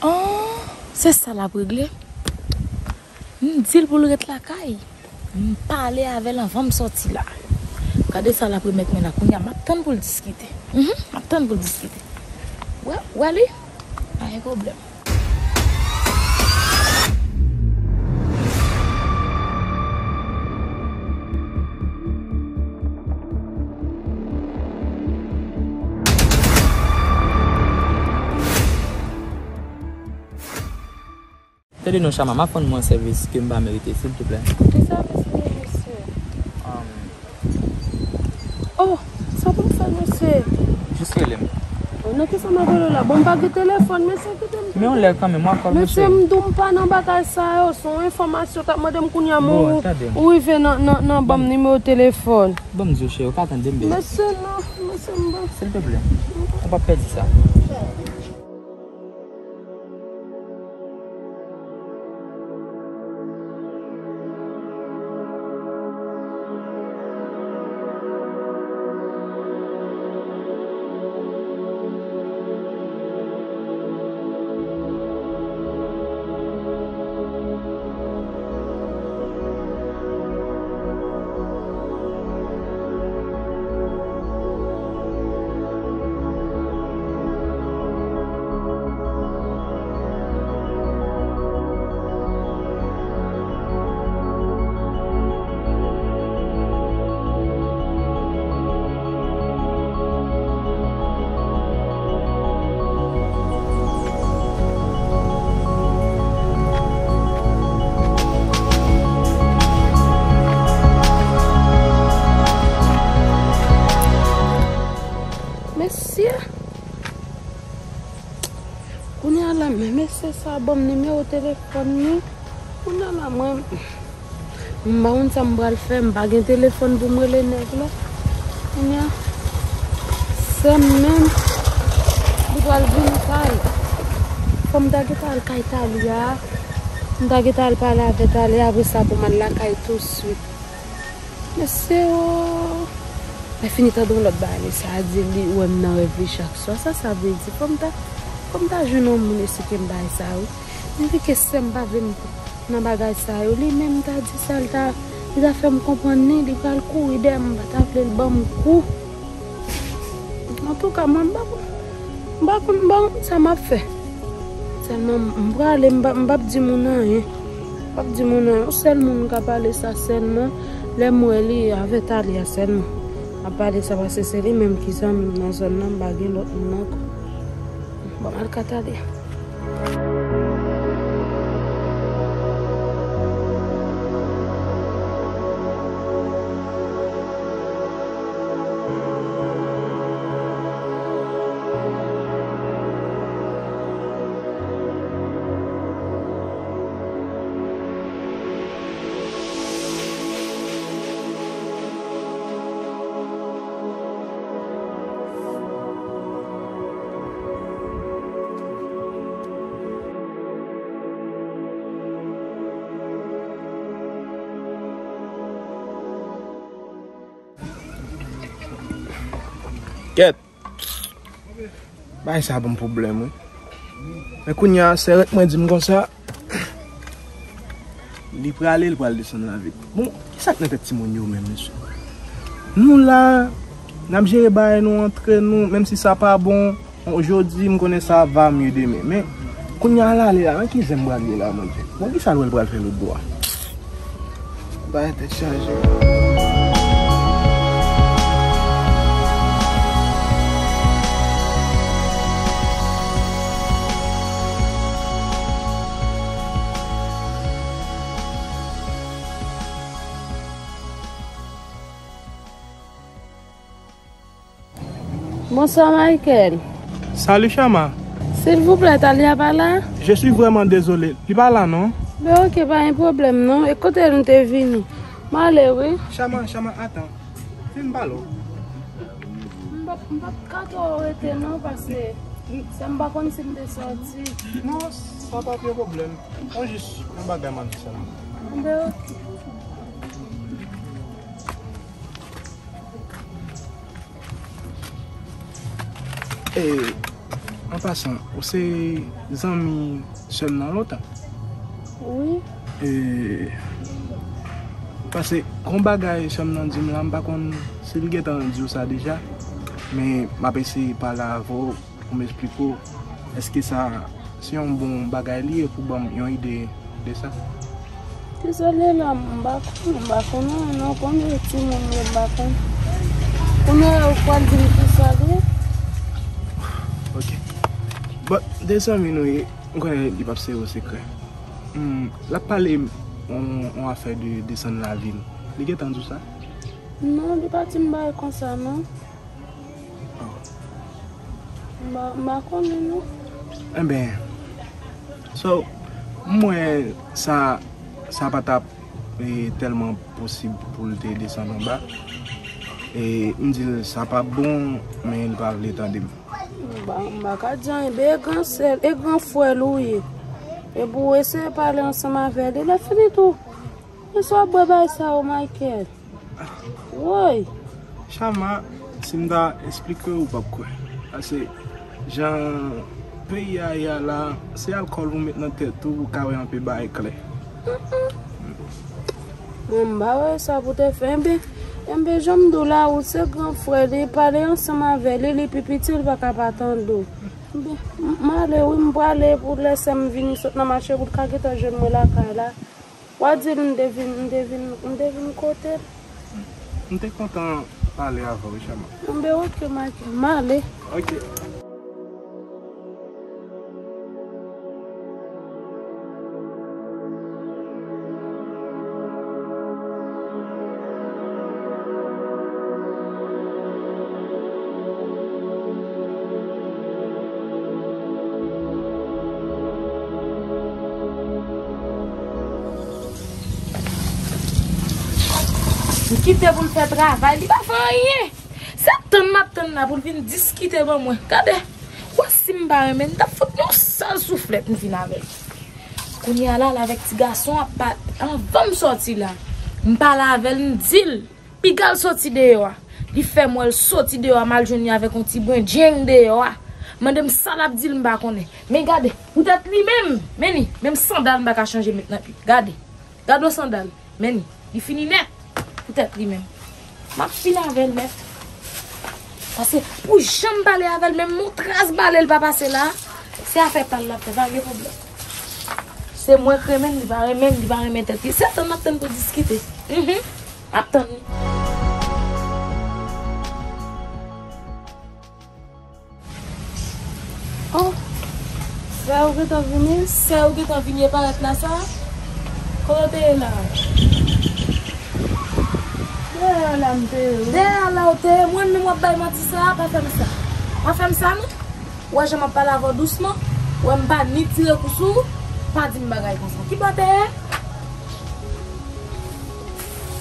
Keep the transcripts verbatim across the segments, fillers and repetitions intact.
Ah, se sa l ap regle? M di l pou l ret lakay. M pale avè l anvan m sòti la. Gade sa l ap remèt mwen la kounye a. M ap tann pou l diskite. Mhm, m ap tann pou l diskite. Wè, wè li? Pa gen pwoblèm. Tande non, Chama, m ap rann mwen sèvis ke m pa merite, silvouplè. Ki sèvis li, mesye? Um, Oh, sa pou m fè, mesye? Jis rele m. Oh, nan kisa m ap rele w la? Bon, m pa gen telefòn, mesye, kite m. Men yon lè kanmenm, w a kòb, mesye, mesye. M di w m pa nan bagay sa yo, se yon enfòmasyon w t ap mande m kounye a, men ou rive nan, nan, nan ban m nimewo telefòn. Bon, m di w, cheri, ou ka tande m, baby. Mesye, non, mesye, m pa. Silvouplè, ou p ap pèdi sa. Mesye, kounye a la, men mesye sa ban m nimewo telefòn li. Kounye a la, mwen, m pa konn sa m pral fè, m pa gen telefòn pou m rele nèg la. Kounye a, sè m menm, li pral vini kay. Fò m ta gentan al kay Talia. M ta gentan al pale avè Talia, apre sa pou m al lakay touswit. Mesye o! Mwen fini tande yon lòt bagay, mesye a di li wè m nan rèv li chak swa. Sa sa vle di? Fò m ta, fò m ta jwenn yon moun esplike m bagay sa yo. Mwen vle ke sè m pa vle m nan bagay sa yo. Li menm ta di sa, li ta, li ta fè m konprann li, li pral kouri dèyè m, m pa ta vle l ban m kou. Antouka, mwen m pa konn, m pa konn, m pa konn sa m ap fè. Sèlman, m prale, m p ap, m p ap di moun anyen. M p ap di moun anyen. Yon sèl moun m ka pale sa sèlman, lè m wè li avè Talia sèlman. M ap pale sa paske se li menm ki zanmi m nan zòn nan, m pa gen lòt moun ankò. Bon, m al ka Talia. Kèt! Bagay sa ban m pwoblèm, wi. Men kounye a, sè rèt mwen di m konsa, li prale, li pral desann lavil. Bon, ki sa k nan tèt timoun yo menm, mesye? Nou la, n ap jere bagay nou antre nou, menm si sa pa bon, jodi, m konnen sa va mye demen. Men, kounye a l ale la, nan ki zen m pral ye la, Bondye? Bon, ki sa l wè l pral fè lòtbò a? Bagay tèt chaje. Bonswa, Michael. Salut, Chama. Silvouplè, Talia pa la? Je suis vraiment désolé. Li pa la, non. Ben, ok, pa gen pwoblèm, non. E kote nou te vini? M ale, wi. Chama, Chama, atan. Vin pale w. M p ap, m p ap ka twò rete, non, paske sè m pa konn si m te sòti. Non, sa pa gen pwoblèm. Mwen jis yon bagay m ap di sèlman. Ben, ok. E, an Pasan, ou se zanmi sè m nan lontan? Wi. E, paske gon bagay sè m nan di m la, m pa konn si l gentan di w sa deja, men m ap eseye pale avè w pou m esplike w èske sa se yon bon bagay li ye pou ban m yon ide de sa. Dezole la, m pa konn, m pa konn anyen non, konbyen timoun yo m pa konn. Kounye a yo pral di m kisa l ye. Ok. Bon, de zanmi nou ye, m konnen li p ap sere w sekrè. Hmm, l ap pale yon, yon afè de desann lavil. Li gentan di w sa? Non, li pa di m bagay konsa non. M pa, m pa konnen non. Enben, so, m wè sa, sa pa t ap, e, tèlman posib pou l te desann anba. E m di l sa p ap bon, men l pa vle tande m. M pa, m pa ka di anyen, men e gran sè, e gran frè l ou ye. E pou w eseye pale ansanm avè li, lè fini tou. Men sa w ap bwè bagay sa yo, Michael? Woy! Chama, si m ta esplike w, ou p ap kwè. Paske jan peyi a ye a la, se alkòl ou met nan tèt ou, ou ka wè anpe bagay klè. Mwen, m pa wè sa pou te fè. Enben, enben, jan m di w la, ou se gran frè li, pale ansanm avè li, li pi piti, li pa ka pa tande w. Enben, m, m ale wi, m prale pou lè sè m vini sot nan mache pou l ka gentan jwenn mwen lakay la. W a di l m te vin, m te vin, m te vin kote l. M te kontan pale avè w, Chama. Enben, ok, Michael, m ale. Ok. M kite pou l fè travay, li pa fè anyen. Se tann m ap tann la pou l vin diskite ban mwen. Gade, w wè si m pa renmen, m t ap fout yon sèl souflèt m vin avè l. Kounye a la, l avèk ti gason ap pa, anvan m sòti la, m pale avè l, m di l, piga l soti deyò a. Li fè m wè l soti deyò a, m al jwenn li avèk yon ti bren djeng deyò a. Mande m sa l ap di l, m pa konnen. Men gade, poutèt li menm, men li, menm sandal m pa ka chanje met nan pye. Gade. Gade yon sandal, men li, li fini nèt. Poutèt li menm. M ap fini avè l nèt. Paske pou jan m pale avè l, menm yon tras bale l pa pase la, se afè pa l l ap fè, pa gen pwoblèm. Se mwen k renmen l, li pa renmen m, li pa renmen tèt li. Se tann m ap tann pou diskite. Mhm. M ap tann li. Oh, sè ou gentan vini? Sè ou gentan vini e parèt la sa? Kote w te ye la? Dèyè la m te ye, wi. Dèyè la w te ye? Mwen menm w ap bay manti sa? Pa fè m sa. Pa fè m sa non. Ou wè jan m ap pale avè w dousman? Ou wè m pa ni tire kou sou ou? Pa di m bagay konsa. Ki bò w te ye?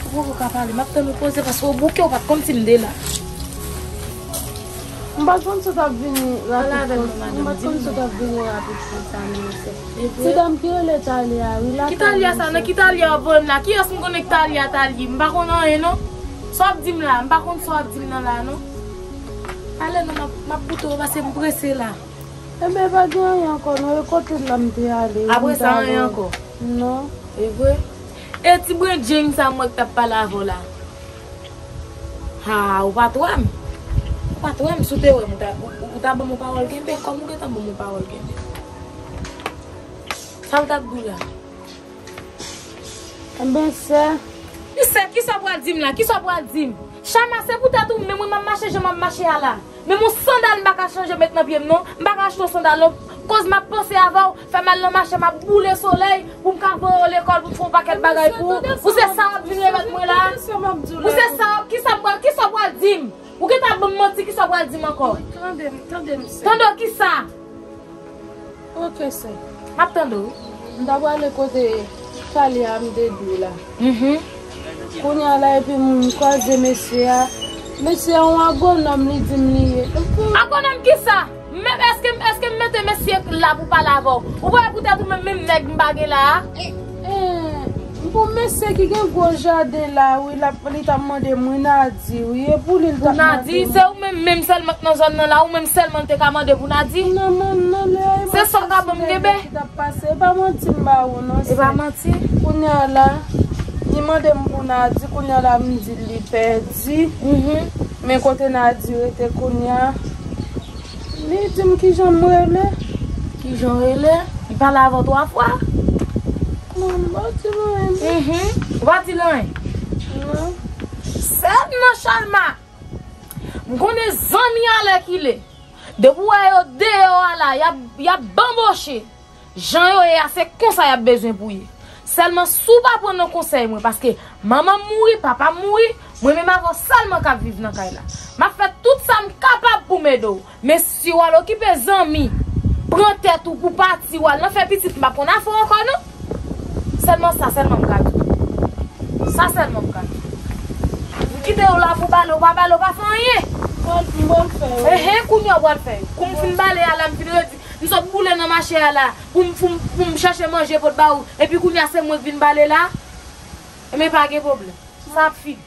Ou poko ka pale, m ap tann ou poze paske w bouke, ou pa t konn si m te la. M pa t konn si w t ap vini rapid konsa. M pa t konn si w t ap vini rapid konsa, non, mesye. Ti dam ki rele Talia, wi, la. Ki Talia sa, nan ki Talia w ap voye m la? Kiyès m konnen k Talia, Talia? M pa konn anyen, non. Sa w ap di m la? M pa konn sa w ap di m nan la, non. Pale non, m ap, m ap koute w paske m prese la. Enben, pa gen anyen ankò, non, e kote l la m te ale, wi, m te ale. Apre sa, anyen ankò? Non. E vre? E ti bren djeng sa m wè k t ap pale avè w la? Ha, ou pa t wè m? Ou pa t wè m, si w te wè m, ou ta, ou, ou ta ban m yon pawòl kenbe, kòm ou gentan ban m yon pawòl kenbe. Sa l t ap di w la? Enben, sè. Wi, sè, kisa w pral di m la? Kisa w pral di m? Chama, se poutèt ou menm, wi, m ap mache jan m ap mache a la. Menm yon sandal m pa ka chanje met nan pye m, non. M pa ka achte yon sandal, non. Koz m ap panse avè w, fè m al nan mache, m ap boule solèy pou m ka voye w lekòl, pou m fè yon pakèt bagay pou ou. Ou se sa w ap vin remèt mwen la? Ou se sa, kisa w pral, kisa w pral di m? Ou gentan ap ban m manti, kisa w pral di m ankò? Tande m, tande m, sè. Tande w kisa? Ok, sè. M ap tande w. M ta prale kote Talia a m te di w la. Mhm. Kounye a la, epi m kwaze mesye a. Mesye a, yon agwonòm, li di m li ye. Agwonòm kisa? Menm èske, èske m mete mesye la pou pale avè w? Ou pa wè poutèt ou menm, menm nèg m pa gen la a? Eh, Bon, mesye ki gen gwo jaden la, wi, l ap, li t ap mande m, wi, Nadi, wi, e pou li l t ap mande m. Pou Nadi, se ou menm, menm sèlman k nan zòn nan la, ou menm sèlman l te ka mande pou Nadi? Non, non, non, lè e manti, se sa w ka ban m kenbe? Ki t ap pase, e pa manti m ba ou, non, e pa manti. Kounye a la, li mande m pou Nadi, kounye a la, m di li pèdi. Mhm. Men kote Nadi rete kounye a? Li di m kijan m rele. Kijan w rele? Li pale avè w twa fwa? Non, m pa di l anyen. Mhm. Ou pa di l anyen? Non. Sèt nan Chalma. M konnen zanmi alèkile. Depi w wè yo deyò a la, y ap, y ap banboche. Jan yo ye a, se konsa y ap bezwen pou ye. Sèlman si w pa pran nan konsèy mwen, paske manman m mouri, papa m mouri, mwen menm avè w sèlman k ap viv nan kay la. M ap fè tout sa m kapab pou m ede w. Men si w al okipe zanmi, pran tèt ou pou pati, w al nan fè pitit, m p ap konn afè w ankò non. Sèlman sa sèlman m ka di w. Sa sèlman m ka di w. M kite w la pou bale, w pa bale, w pa fè anyen. Mwen, mwen fè yo. Ehe, kounye a w pral fè yo. Kou m fin bale a la, m fin redi. M sot boule nan mache a la pou m, pou m, pou m chache manje pot ba ou. Epi kounye a se mwen k vin bale la. Ebyen pa gen pwoblèm. Sa ap fini.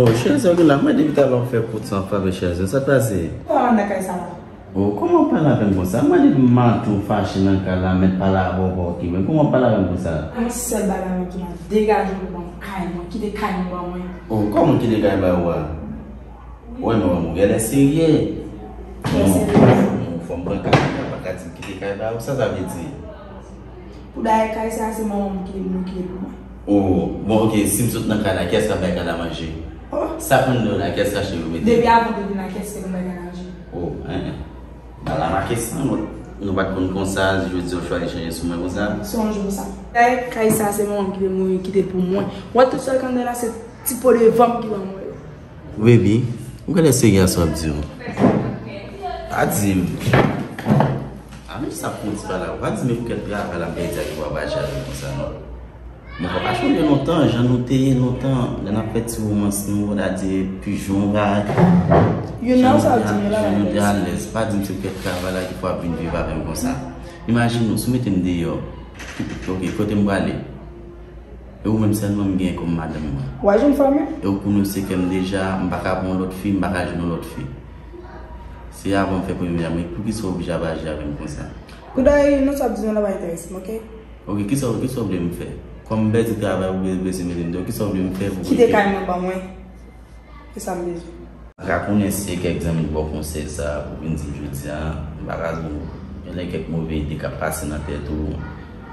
Oh, chèz yo gen la, mwen depi talè w fè kout san favè chèz yo, sa k pase? Pa nan kay sa la. Oh, kòman w pale avè m konsa? Mwen depi maten w fache nan kay la, mèt pale avè w pa okipe m, kòman w pale avè m konsa? Yon sèl bagay mwen ki la, degaje w ban m kay mwen, kite kay mwen ban mwen. Oh, kòman kite kay ba ou a? Wè non, ou genlè serye. Non, non, fò m pran kay mwen, pa ka di m kite kay ba ou, sa sa vle di? Pou dayè kay sa, se manman m ki te mwen ki te pou mwen. Oh, bon, ok, si m sot nan kay la, kiyès k ap bay kay la manje? Oh. Sa konn nou la, kiyès k achte yo mete? Depi avan m te vin la, kiyès ki te konn bay kay la manje? Oh, en, en. Bagay la make san, nou, nou pa t konn konsa, jodi a w chwazi chanje sou mwen konsa. Se yon jou konsa. Dayè kay sa, se manman m ki te mwen ki te pou mwen. Wè tout sa k anndan la, se ti po devan m ki ban mwen yo. Baby, ou genlè serye a sa w ap di yo. Pa di m. A, men sa fon ti pale la. Pa di m e pou kèk travay la m pèdi a ki pral ba jare konsa non. Mwen pa, pa sonje lontan, jan nou te ye lontan, lè n ap fè ti womans nou, sètadi pijon bagay. Youn nan sa di m la. Jan nou te alèz. Pa di m se pou kèk travay la ki pral vin viv avè m konsa. Imajine w, si w mete m deyò. Ok, kote m prale? E ou menm sèlman m gen kòm madanm mwen. W a jwenn fanm wi. E ou konnen w se kè m deja, m pa ka pran yon lòt fi, m pa ka jwenn yon lòt fi. Se avan m fè premye a, men poukisa w oblije ap aji avè m konsa? Pou dayè, non sa w ap di m la pa enterese m, ok? Ok, kisa, kisa w vle m fè? Kòm m pèdi travay, ou be-, bezwen mete m deyò, kisa w vle m fè pou... Kite kay mwen ban mwen. Se sa m bezwen. M pa ka konnen si se kèk zanmi ki ba w konsèy sa pou vin di m jodi a, m pa ka di w, genlè kèk move ide k ap pase nan tèt ou.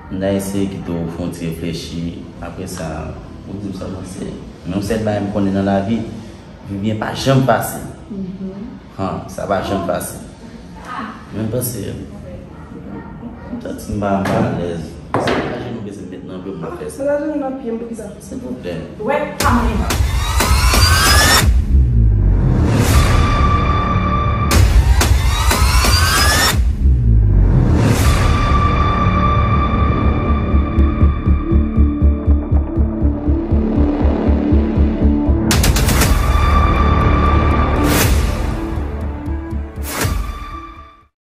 M ta eseye kite w fè yon ti reflechi, apre sa, ou di m sa w panse. Men yon sèl bagay m konnen nan lavi, vivyen pa janm fasil. Han, sa pa janm fasil. Men m panse, m santi m pa, m pa alèz. Se pa jenou bezwen met nan pye m pou fè sa. Sa ta jenou nan pye m poukisa? Silvouplè. Wè, pa mwen.